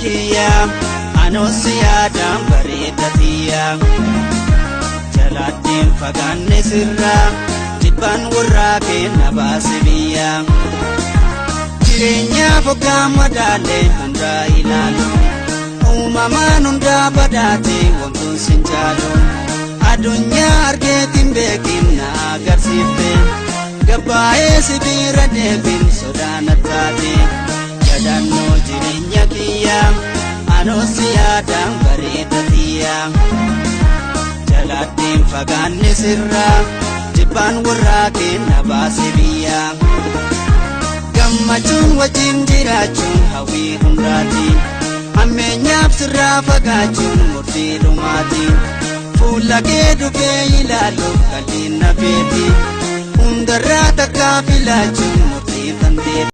Kiyya, anoo si yaadaan bareeda tiyya. Jalaattiin fagaanne sirraa, jibbaan warraa kenna baase biyya. Jireenyaaf hoggaa madaalee hundaa ilaalu, uumamaan hundaa badaate wantuun sin caalu. Addunyaa argeetiin beekin na agarsiifte, gabbaa'ee sibiira deebin sodaan taate. Yaadannoo jireenya kiyya, anoo si yaadaan bareeda tiyya. Jalaattiin fagaanne sirraa, jibbaan warraa kenna baase biyya. Gammachuun wajjin jiraachuun hawwii hundaati. Ammeenyaaf sirraa fagaachuun murtii dhumaati. Fuula kee dhufee ilaaluuf qalbiin na feeti. Hundarraa takkaa filaachuun murtii tanteeti.